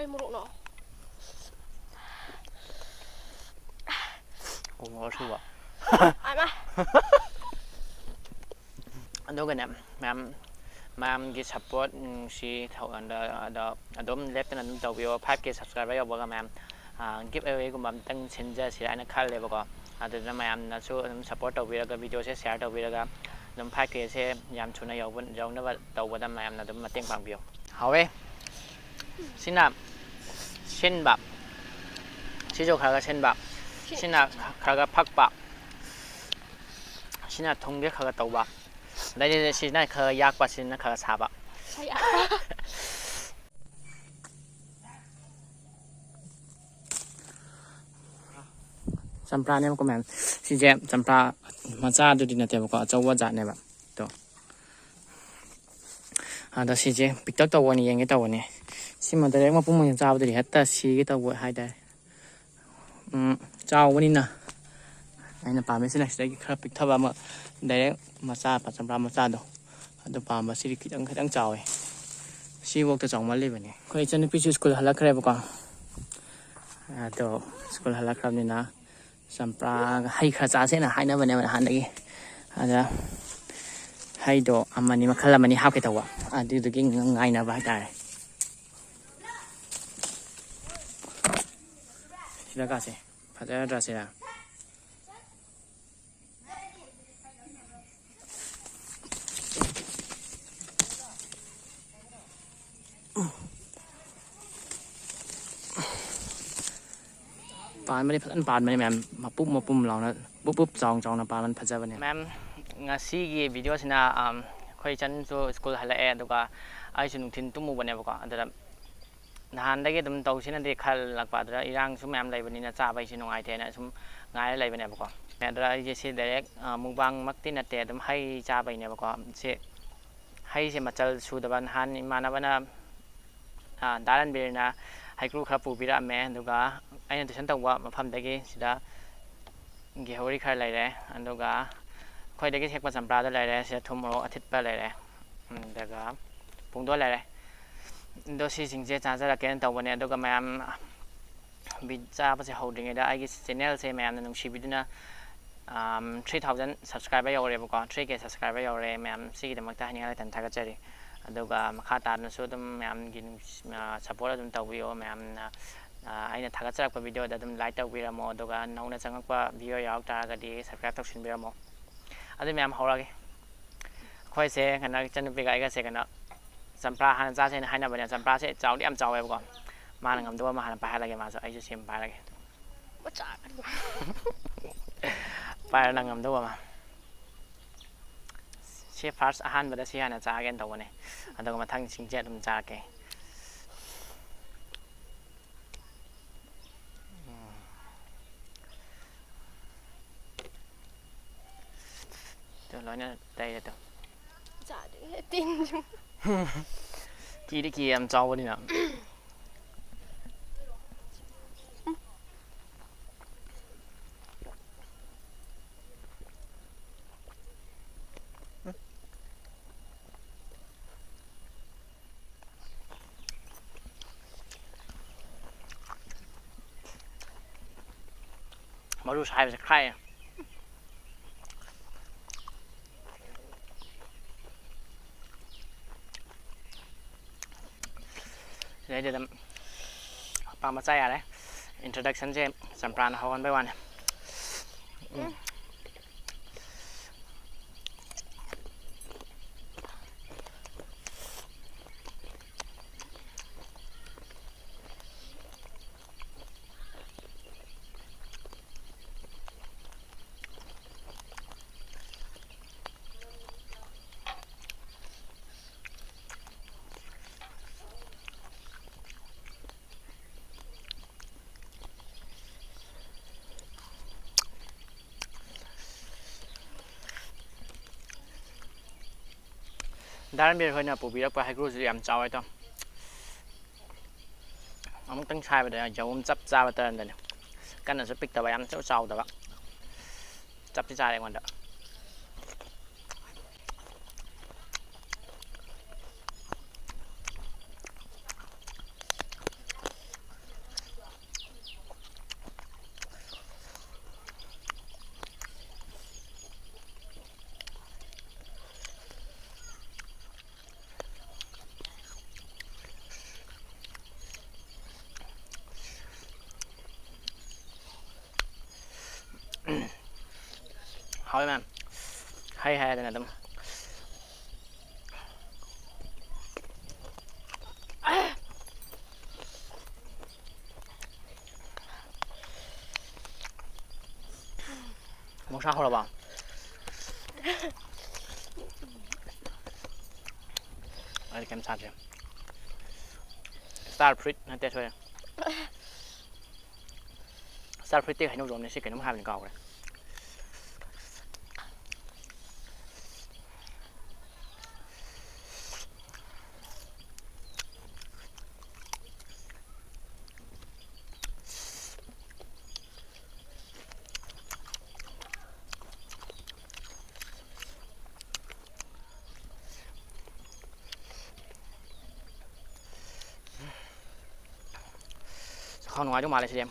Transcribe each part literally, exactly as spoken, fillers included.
ꯀꯩ ꯃꯣꯔꯣꯛꯅꯣ? ꯎ ꯃꯣꯔꯣꯛ ꯑꯁꯨꯕ꯫ ꯑꯃ ꯑꯗꯨꯒꯅꯦ ꯃꯌꯥꯝ, ꯃꯌꯥꯝꯒꯤ ꯁꯞꯄꯣꯔꯠ ꯅꯨꯡꯁꯤ ꯊꯧꯒꯟꯗ ꯑꯗꯣ ꯑꯗꯨꯝ ꯂꯦꯞꯇꯅ ꯑꯗꯨꯝ ꯇꯧꯕꯤꯌꯣ꯫ Five K subscriber ꯌꯧꯕꯒ ꯃꯌꯥꯝ ꯒꯤꯐ ꯑꯦꯋꯦꯒꯨꯝꯕ ꯑꯝꯇꯪ ꯁꯤꯟꯖꯁꯤꯔꯥ ꯍꯥꯏꯅ ꯈꯜꯂꯦꯕꯀꯣ꯫ ꯑꯗꯨꯗꯨꯅ ꯃꯌꯥꯝꯅꯁꯨ ꯑꯗꯨꯝ ꯁꯞꯄꯣꯔꯠ ꯇꯧꯕꯤꯔꯒ, ꯚꯤꯗꯤꯑꯣꯁꯦ ꯁꯤꯌꯥꯔ ꯇꯧꯕꯤꯔꯒ, ꯑꯗꯨꯝ Five Kꯁꯦ ꯌꯥꯝ ꯊꯨꯅ ꯌꯧꯕ, ꯌꯧꯅꯕ ꯇꯧꯕꯗ ꯃꯌꯥꯝꯅ ꯑꯗꯨꯝ ꯃꯇꯦꯡ ꯄꯥꯡꯕꯤꯌꯨ꯫ ꯍꯥꯎꯋꯦ꯫ ꯁꯤꯅ ꯁꯤꯟꯕ, ꯁꯤꯁꯨ ꯈꯔ ꯈꯔ ꯁꯤꯟꯕ, ꯁꯤꯅ ꯈꯔ ꯈꯔ ꯐꯛꯄ, ꯁꯤꯅ ꯊꯨꯝꯒꯦ ꯈꯔ ꯈꯔ ꯇꯧꯕ, ꯑꯗꯩꯗꯤ ꯁꯤꯅ ꯈꯔ ꯌꯥꯛꯄ, ꯁꯤꯅ ꯈꯔ ꯁꯥꯕ꯫ ꯆꯝꯄ꯭ꯔꯥꯅꯦꯕꯀꯣ ꯃꯌꯥꯝ꯫ ꯁꯤꯁꯦ ꯆꯝꯄ꯭ꯔꯥ ꯃꯆꯥꯗꯨꯗꯤ ꯅꯠꯇꯦꯕꯀꯣ, ꯑꯆꯧꯕ ꯖꯥꯠꯅꯦꯕ꯫ ꯑꯗꯣ, ꯑꯗꯣ ꯁꯤꯁꯦ ꯄꯤꯛꯇꯛ ꯇꯧꯕ ꯑꯣꯏꯅ ꯌꯦꯡꯒꯦ ꯇꯧꯕꯅꯦ꯫ ꯁꯤꯃ ꯗꯥꯏꯔꯦꯛ ꯃꯄꯨꯝ ꯑꯣꯏꯅ ꯆꯥꯕꯗꯗꯤ ꯍꯦꯛꯇ ꯁꯤꯒꯦ ꯇꯧꯕ ꯍꯥꯏꯇꯥꯔꯦ꯫ ꯎꯝ, ꯆꯥꯎꯕꯅꯤꯅ ꯑꯩꯅ ꯄꯥꯝꯃꯤꯁꯤꯅ ꯁꯤꯗꯒꯤ ꯈꯔ ꯄꯤꯛꯊꯕ ꯑꯃ, ꯗꯥꯏꯔꯦꯛ ꯃꯆꯥ, ꯆꯝꯄ꯭ꯔꯥ ꯃꯆꯥꯗꯣ, ꯑꯗꯨ ꯄꯥꯝꯕ꯫ ꯁꯤꯗꯤ ꯈꯤꯇꯪ, ꯈꯤꯇꯪ ꯆꯥꯎꯋꯦ꯫ ꯁꯤꯐꯧꯗ ꯆꯥꯎꯃꯜꯂꯤꯕꯅꯤ꯫ ꯑꯩꯈꯣꯏ ꯏꯆꯟꯅꯨꯄꯤꯁꯨ ꯁ꯭ꯀꯨꯜ ꯍꯜꯂꯛꯈ꯭ꯔꯦꯕꯀꯣ꯫ ꯑꯗꯣ ꯁ꯭ꯀꯨꯜ ꯍꯜꯂꯛꯈ꯭ꯔꯕꯅꯤꯅ ꯆꯝꯄ꯭ꯔꯥꯒ ꯍꯩ ꯈꯔ ꯆꯥꯁꯦꯅ ꯍꯥꯏꯅꯕꯅꯦꯕ ꯅꯍꯥꯟꯗꯒꯤ꯫ ꯑꯗ ꯍꯩꯗꯣ ꯑꯃꯅꯤ, ꯃꯈꯜ ꯑꯃꯅꯤ ꯍꯥꯞꯀꯦ ꯇꯧꯕ, ꯑꯗꯨꯗꯨꯒꯤ ꯉꯥꯏꯅꯕ ꯍꯥꯏꯇꯥꯔꯦ꯫ ꯁꯤꯗ ꯀꯥꯁꯦ꯫ ꯐꯖꯔꯗ꯭ꯔꯥ ꯁꯤꯗ? ꯄꯥꯟꯕꯗꯤ ꯐꯖꯅ ꯄꯥꯟꯕꯅꯦ ꯃꯌꯥꯝ, ꯃꯄꯨꯝ ꯃꯄꯨꯝ ꯂꯥꯎꯅ, ꯕꯨꯞ ꯕꯨꯞ ꯆꯥꯎ ꯆꯥꯎꯅ ꯄꯥꯟꯕꯅ ꯐꯖꯕꯅꯦ꯫ ꯃꯌꯥꯝ, ꯉꯁꯤꯒꯤ ꯚꯤꯗꯤꯑꯣꯁꯤꯅ, ꯑꯝ, ꯑꯩꯈꯣꯏ ꯏꯆꯟꯁꯨ ꯁ꯭ꯀꯨꯜ ꯍꯜꯂꯛꯑꯦ, ꯑꯗꯨꯒ ꯑꯩꯁꯨ ꯅꯨꯡꯊꯤꯜ ꯇꯨꯝꯃꯨꯕꯅꯦꯕꯀꯣ꯫ ꯑꯗꯨꯗ ꯅꯍꯥꯟꯗꯒꯤ ꯑꯗꯨꯝ ꯇꯧꯁꯤꯅꯗꯤ ꯈꯜꯂꯛꯄ, ꯑꯗꯨꯗ ꯏꯔꯥꯡꯁꯨ ꯃꯌꯥꯝ ꯂꯩꯕꯅꯤꯅ ꯆꯥꯕꯩꯁꯤ ꯅꯨꯡꯉꯥꯏꯇꯦꯅ ꯁꯨꯝ ꯉꯥꯏꯔ ꯂꯩꯕꯅꯦꯕꯀꯣ꯫ ꯑꯗꯨꯗ ꯑꯩꯁꯦ ꯁꯤ ꯗꯥꯏꯔꯦꯛ, ꯑ, ꯃꯨꯛꯕꯥꯡꯃꯛꯇꯤ ꯅꯠꯇꯦ, ꯑꯗꯨꯝ ꯍꯩ ꯆꯥꯕꯩꯅꯦꯕꯀꯣ꯫ ꯁꯤ ꯍꯩꯁꯦ ꯃꯆꯜ ꯁꯨꯗꯕ꯫ ꯅꯍꯥꯟ ꯏꯃꯥꯟꯅꯕꯅ, ꯑ, ꯗꯥ ꯔꯟꯕꯤꯔꯅ ꯍꯩꯀ꯭ꯔꯨ ꯈꯔ ꯄꯨꯕꯤꯔꯛꯑꯝꯃꯦ, ꯑꯗꯨꯒ ꯑꯩꯅ ꯇꯨꯏꯁꯟ ꯇꯧꯕ ꯃꯐꯝꯗꯒꯤ ꯁꯤꯗ ꯒꯤꯍꯧꯔꯤ ꯈꯔ ꯂꯩꯔꯦ, ꯑꯗꯨꯒ ꯑꯩꯈꯣꯏꯗꯒꯤ ꯍꯦꯛꯄ ꯆꯝꯄ꯭ꯔꯥꯗꯣ ꯂꯩꯔꯦ, ꯁꯤꯗ ꯊꯨꯝ ꯃꯣꯔꯣꯛ ꯑꯊꯤꯠꯄ ꯂꯩꯔꯦ, ꯑꯗꯨꯒ ꯄꯨꯡꯗꯣꯟ ꯂꯩꯔꯦ꯫ ꯑꯗꯣ ꯁꯤꯁꯤꯡꯁꯦ ꯆꯥꯖꯔꯛꯀꯦꯅ ꯇꯧꯕꯅꯦ꯫ ꯑꯗꯨꯒ ꯃꯌꯥꯝ ꯕꯤ-, ꯆꯥꯕꯁꯦ ꯍꯧꯗ꯭ꯔꯤꯉꯩꯗ ꯑꯩꯒꯤ ꯆꯦꯅꯦꯜꯁꯦ ꯃꯌꯥꯝꯅ ꯅꯨꯡꯁꯤꯕꯤꯗꯨꯅ, ꯑꯝ, three thousand subscriber ꯌꯧꯔꯦꯕꯀꯣ, three K subscriber ꯌꯧꯔꯦ꯫ ꯃꯌꯥꯝ ꯁꯤꯒꯤꯗꯃꯛꯇ ꯍꯥꯏꯅꯤꯡꯉꯥꯏ ꯂꯩꯇꯅ ꯊꯥꯒꯠꯆꯔꯤ꯫ ꯑꯗꯨꯒ ꯃꯈꯥ ꯇꯥꯅꯁꯨ ꯑꯗꯨꯝ ꯃꯌꯥꯝꯒꯤ ꯅꯨꯡꯁꯤ-, ꯑ, support ꯑꯗꯨꯝ ꯇꯧꯕꯤꯌꯣ꯫ ꯃꯌꯥꯝꯅ, ꯑ, ꯑꯩꯅ ꯊꯥꯒꯠꯆꯔꯛꯄ videoꯗ ꯑꯗꯨꯝ like ꯇꯧꯕꯤꯔꯝꯃꯣ꯫ ꯑꯗꯨꯒ ꯅꯧꯅ ꯆꯪꯉꯛꯄ viewer ꯌꯥꯎꯔꯛ ꯇꯥꯔꯒꯗꯤ subscribe ꯇꯧꯁꯤꯟꯕꯤꯔꯝꯃꯣ꯫ ꯑꯗꯨ ꯃꯌꯥꯝ ꯍꯧꯔꯒꯦ꯫ ꯑꯩꯈꯣꯏꯁꯦ ꯀꯩꯅꯣ, ꯏꯆꯟꯅꯨꯄꯤꯒ ꯑꯩꯒꯁꯦ ꯀꯩꯅꯣ, ꯆꯝꯄ꯭ꯔꯥ ꯍꯥꯟꯅ ꯆꯥꯁꯦꯅ ꯍꯥꯏꯅꯕꯅꯦ꯫ ꯆꯝꯄ꯭ꯔꯥꯁꯦ ꯆꯥꯎꯗꯤ ꯌꯥꯝ ꯆꯥꯎꯋꯦꯕꯀꯣ꯫ ꯃꯥꯅ ꯉꯝꯗꯧꯕ ꯑꯃ ꯍꯥꯟꯅ ꯄꯥꯏꯍꯜꯂꯒꯦ, ꯃꯥꯁꯨ, ꯑꯩꯁꯨ ꯁꯤ ꯑꯃ ꯄꯥꯏꯔꯒꯦ꯫ ꯃꯆꯥ ꯀꯔꯤ? ꯄꯥꯏꯔꯣ, ꯅꯪ ꯉꯝꯗꯧꯕ ꯑꯃ꯫ ꯁꯤ first ꯑꯍꯥꯟꯕꯗ ꯁꯤ ꯍꯥꯟꯅ ꯆꯥꯒꯦꯅ ꯇꯧꯕꯅꯦ, ꯑꯗꯨꯒ ꯃꯊꯪꯁꯤꯡꯁꯦ ꯑꯗꯨꯝ ꯆꯥꯔꯛꯀꯦ꯫ ꯎꯝ꯫ ꯇꯨ, ꯂꯣꯏꯅ ꯇꯩꯔꯦ ꯇꯨ꯫ ꯆꯥꯗꯣꯏꯅꯦ ꯇꯤꯟꯁꯨ꯫ ꯀꯤꯗꯤ ꯀꯤ ꯌꯥꯝ ꯆꯥꯎꯕꯅꯤꯅ꯫ ꯃꯔꯨ ꯁꯥꯏꯕꯁꯦ ꯈꯥꯏꯌꯦ꯫ ꯁꯤꯗꯩꯗꯤ ꯑꯗꯨꯝ ꯑꯄꯥꯝꯕ ꯆꯥ ꯌꯥꯔꯦ꯫ Introductionꯁꯦ ꯆꯝꯄ꯭ꯔꯥꯅ ꯍꯧꯍꯟꯕꯩ ꯋꯥꯅꯤ꯫ ꯎꯝ꯫ ꯙꯔꯃꯕꯤꯔ ꯍꯣꯏꯅ ꯄꯨꯕꯤꯔꯛꯄ ꯍꯩꯀ꯭ꯔꯨꯁꯨ ꯌꯥꯝ ꯆꯥꯎꯋꯦ ꯑꯗꯣ꯫ ꯑꯃꯨꯛꯇꯪ ꯁꯥꯏꯕꯗ ꯌꯥꯎꯕ ꯆꯞ ꯆꯥꯕ ꯇꯔꯟꯗꯅꯤ꯫ ꯀꯟꯅꯁꯨ ꯄꯤꯛꯇꯕ, ꯌꯥꯝꯅꯁꯨ ꯆꯥꯎꯗꯕ꯫ ꯆꯞꯇꯤ ꯆꯥꯔꯦ ꯑꯩꯉꯣꯟꯗ꯫ ꯃꯌꯥꯝ ꯍꯩ ꯍꯥꯏꯔꯗꯅ ꯑꯗꯨꯝ꯫ ꯃꯣꯁꯥ ꯍꯧꯔꯕ? ꯑꯩ ꯀꯩꯝ ꯁꯥꯗ꯭ꯔꯦ꯫ Star fruit ꯅꯠꯇꯦ, ꯁꯣꯏꯔꯦ꯫ Star fruit ꯇꯤ ꯍꯩꯅꯧ ꯖꯣꯝꯅꯦ, ꯁꯤ ꯀꯩꯅꯣꯝ ꯍꯥꯏꯕꯅꯤ, ꯀꯥꯎꯈ꯭ꯔꯦ꯫ ꯆꯈꯥꯎ ꯅꯨꯡꯉꯥꯏꯗꯧ ꯃꯥꯜꯂꯦ ꯁꯤꯗꯤ꯫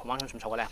ꯍꯨꯃꯥꯡ ꯁꯨꯝ ꯁꯧꯒꯠꯂꯦ꯫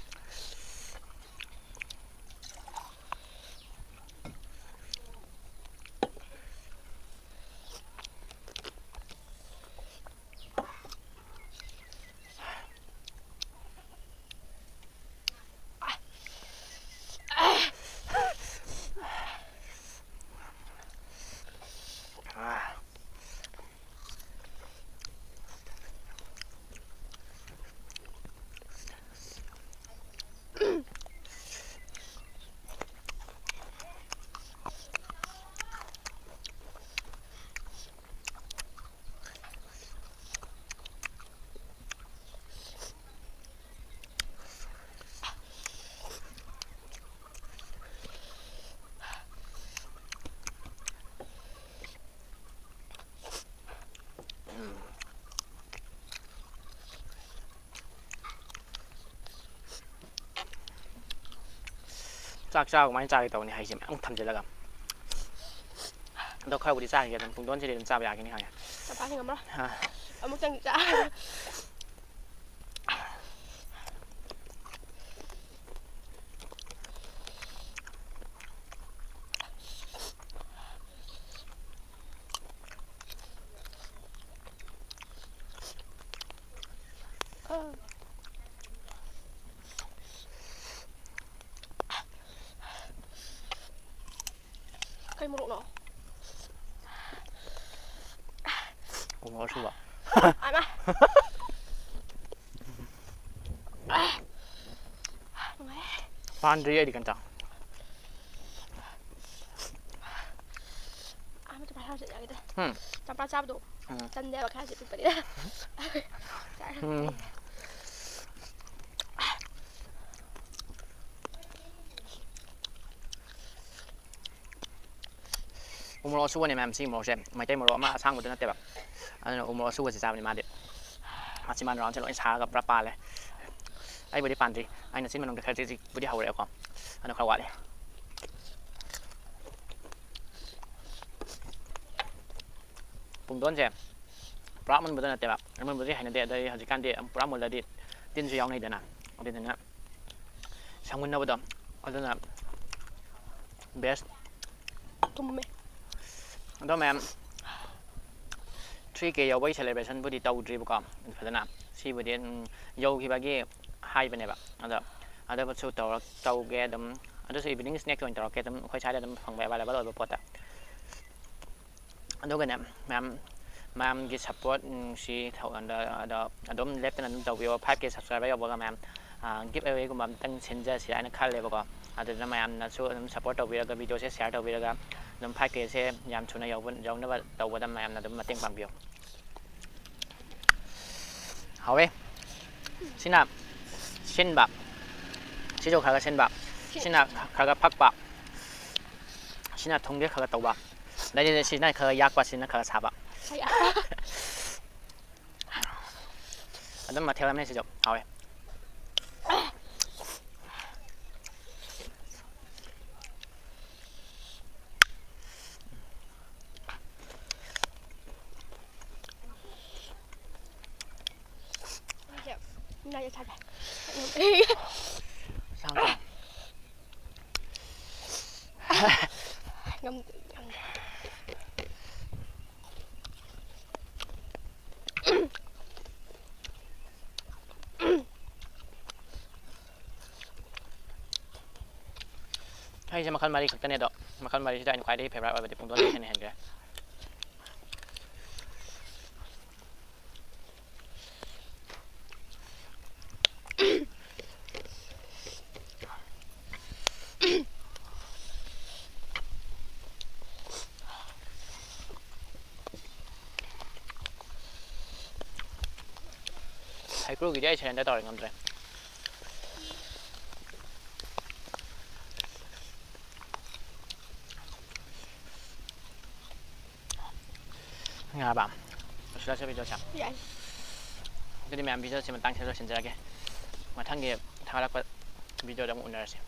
ꯆꯥꯛ ꯆꯥꯕ ꯀꯃꯥꯏꯅ ꯆꯥꯒꯦ ꯇꯧꯕꯅꯤ ꯍꯥꯏꯁꯦ, ꯃꯌꯥꯝ ꯊꯝꯖꯤꯜꯂꯒ꯫ ꯑꯗꯣ ꯈꯔꯕꯨꯗꯤ ꯆꯥꯈꯤꯒꯦ ꯑꯗꯨꯝ, ꯄꯨꯡꯗꯣꯟꯁꯤꯗꯤ ꯑꯗꯨꯝ ꯆꯥꯕ ꯌꯥꯒꯅꯤ ꯈꯪꯉꯦ꯫ ꯆꯝꯄ꯭ꯔꯥꯗꯤ ꯉꯝꯃꯔꯣꯏ꯫ ꯑꯥ꯫ ꯑꯃꯨꯛꯇꯪ ꯆꯥ꯫ ꯀꯩ ꯃꯣꯔꯣꯛꯅꯣ? ꯎ ꯃꯣꯔꯣꯛ ꯑꯁꯨꯕ꯫ ꯑꯃ꯫ ꯅꯨꯡꯉꯥꯏ꯫ ꯄꯥꯟꯗ꯭ꯔꯤ ꯑꯩꯗꯤ ꯀꯩꯝꯇ꯫ ꯑꯃ ꯆꯝꯄ꯭ꯔꯥ ꯁꯥꯕ ꯆꯠ ꯌꯥꯒꯦ ꯇꯧꯋꯦ꯫ ꯎꯝ꯫ ꯆꯝꯄ꯭ꯔꯥ ꯆꯥꯕꯗꯣ ꯎꯝ꯫ ꯆꯟꯗꯦꯕ ꯈꯔꯁꯦ ꯄꯤꯛꯄꯅꯤꯅ꯫ ꯎꯝ꯫ ꯎ ꯃꯣꯔꯣꯛ ꯑꯁꯨꯕꯅꯦ ꯃꯌꯥꯝ, ꯁꯤꯒꯤ ꯃꯣꯔꯣꯛꯁꯦ ꯃꯩꯇꯩ ꯃꯣꯔꯣꯛ ꯑꯃ ꯑꯁꯥꯡꯕꯗꯨ ꯅꯠꯇꯦꯕ, ꯑꯗꯨꯅ ꯎ ꯃꯣꯔꯣꯛ ꯑꯁꯨꯕꯁꯦ ꯆꯥꯕꯅꯤ ꯃꯥꯗꯤ꯫ ꯃꯆꯤꯟ ꯃꯥꯟ ꯔꯥꯎꯟꯁꯦ ꯂꯣꯏ ꯁꯥꯔꯒ ꯄꯨꯔꯥ ꯄꯥꯜꯂꯦ꯫ ꯑꯩꯕꯨꯗꯤ ꯄꯥꯟꯗ꯭ꯔꯤ, ꯑꯩꯅ ꯆꯤꯟ ꯃꯅꯨꯡꯗ ꯈꯔ ꯆꯤꯛ ꯆꯤꯛꯄꯨꯗꯤ ꯍꯧꯔꯛꯑꯦꯀꯣ, ꯑꯗꯨ ꯈꯔ ꯋꯥꯠꯂꯤ꯫ ꯄꯨꯡꯗꯣꯟꯁꯦ ꯄꯨꯔꯥ ꯃꯨꯟꯕꯗꯣ ꯅꯠꯇꯦꯕ, ꯑꯃꯨꯟꯕꯗꯤ ꯍꯩꯅꯗꯦ, ꯑꯗꯩ ꯍꯧꯖꯤꯛꯀꯥꯟꯗꯤ ꯄꯨꯔꯥ ꯃꯨꯜꯂꯗꯤ ꯇꯤꯟꯁꯨ ꯌꯥꯎꯅꯩꯗꯅ, ꯑꯗꯨꯗꯨꯅ ꯁꯪꯃꯨꯟꯅꯕꯗꯣ ꯑꯗꯨꯅ best꯫ ꯊꯨꯝꯃꯦ꯫ ꯑꯗꯣ ꯃꯌꯥꯝ, three K ꯌꯧꯕꯒꯤ celebrationꯕꯨꯗꯤ ꯇꯧꯗ꯭ꯔꯤꯕꯀꯣ ꯐꯖꯅ, ꯁꯤꯕꯨꯗꯤ ꯎꯝ, ꯌꯧꯈꯤꯕꯒꯤ ꯍꯥꯏꯕꯅꯦꯕ꯫ ꯑꯗꯣ ꯑꯗꯨꯕꯨꯁꯨ ꯇꯧꯔꯛ-, ꯇꯧꯒꯦ ꯑꯗꯨꯝ, ꯑꯗꯨꯁꯨ evening snacks ꯑꯣꯏꯅ ꯇꯧꯔꯛꯀꯦ ꯑꯗꯨꯝ, ꯑꯩꯈꯣꯏ ꯁ꯭ꯋꯥꯏꯗ ꯑꯗꯨꯝ ꯐꯪꯕ available ꯑꯣꯏꯕ ꯄꯣꯠꯇ꯫ ꯑꯗꯨꯒꯅꯦ ꯃꯌꯥꯝ, ꯃꯌꯥꯝꯒꯤ support ꯅꯨꯡꯁꯤ ꯊꯧꯒꯟꯗ ꯑꯗꯣ ꯑꯗꯨꯝ ꯂꯦꯞꯇꯅ ꯑꯗꯨꯝ ꯇꯧꯕꯤꯌꯣ꯫ Five K subscriber ꯌꯧꯕꯒ ꯃꯌꯥꯝ, ꯑꯥ, give awayꯒꯨꯝꯕ ꯑꯝꯇꯪ ꯁꯤꯟꯖꯁꯤ ꯍꯥꯏꯅ ꯈꯜꯂꯦꯕꯀꯣ꯫ ꯑꯗꯨꯗꯨꯅ ꯃꯌꯥꯝꯅꯁꯨ ꯑꯗꯨꯝ support ꯇꯧꯕꯤꯔꯒ, videoꯁꯦ share ꯇꯧꯕꯤꯔꯒ, ꯑꯗꯨꯝ five Kꯁꯦ ꯌꯥꯝ ꯊꯨꯅ ꯌꯧꯕ-, ꯌꯧꯅꯕ ꯇꯧꯕꯗ ꯃꯌꯥꯝꯅ ꯑꯗꯨꯝ ꯃꯇꯦꯡ ꯄꯥꯡꯕꯤꯌꯨ꯫ ꯍꯥꯎꯋꯦ꯫ ꯁꯤꯅ ꯁꯤꯟꯕ, ꯁꯤꯁꯨ ꯈꯔ ꯈꯔ ꯁꯤꯟꯕ, ꯁꯤꯅ ꯈꯔ ꯈꯔ ꯐꯛꯄ, ꯁꯤꯅ ꯊꯨꯝꯒꯦ ꯈꯔ ꯈꯔ ꯇꯧꯕ, ꯑꯗꯩꯗꯤ ꯁꯤꯅ ꯈꯔ ꯈꯔ ꯌꯥꯛꯄ, ꯁꯤꯅ ꯈꯔ ꯈꯔ ꯁꯥꯕ꯫ ꯑꯗꯨꯝ ꯃꯊꯦꯜ ꯑꯃꯅꯤ ꯁꯤꯁꯨ, ꯍꯥꯎꯋꯦ꯫ ꯆꯥꯒꯦ꯫ ꯁꯥꯡ ꯀꯣ꯫ ꯉꯝꯗꯦ, ꯉꯝꯗꯦ꯫ ꯍꯩꯁꯦ ꯃꯈꯜ ꯃꯔꯤ ꯈꯛꯇꯅꯦ, ꯑꯗꯣ ꯃꯈꯜ ꯃꯔꯤꯁꯤꯗ ꯑꯩꯅ ꯈ꯭ꯋꯥꯏꯗꯒꯤ favourite ꯑꯣꯏꯕꯗꯤ ꯄꯨꯡꯗꯣꯟ ꯁꯤꯅ ꯍꯦꯟꯈ꯭ꯔꯦ꯫ ꯍꯩꯀ꯭ꯔꯨꯒꯤꯗꯤ ꯑꯩ surrender ꯇꯧꯔꯦ, ꯉꯝꯗ꯭ꯔꯦ꯫ ꯌꯥꯔꯕ? ꯂꯣꯏꯁꯤꯜꯂꯁꯦ videoꯁꯦ꯫ ꯌꯥꯏ꯫ ꯑꯗꯨꯗꯤ ꯃꯌꯥꯝ videoꯁꯦ ꯃꯇꯥꯡꯁꯤꯗ ꯂꯣꯏꯁꯤꯟꯖꯔꯒꯦ꯫ ꯃꯊꯪꯒꯤ ꯊꯥꯒꯠꯂꯛꯄ videoꯗ ꯑꯃꯨꯛ ꯎꯅꯔꯁꯦ꯫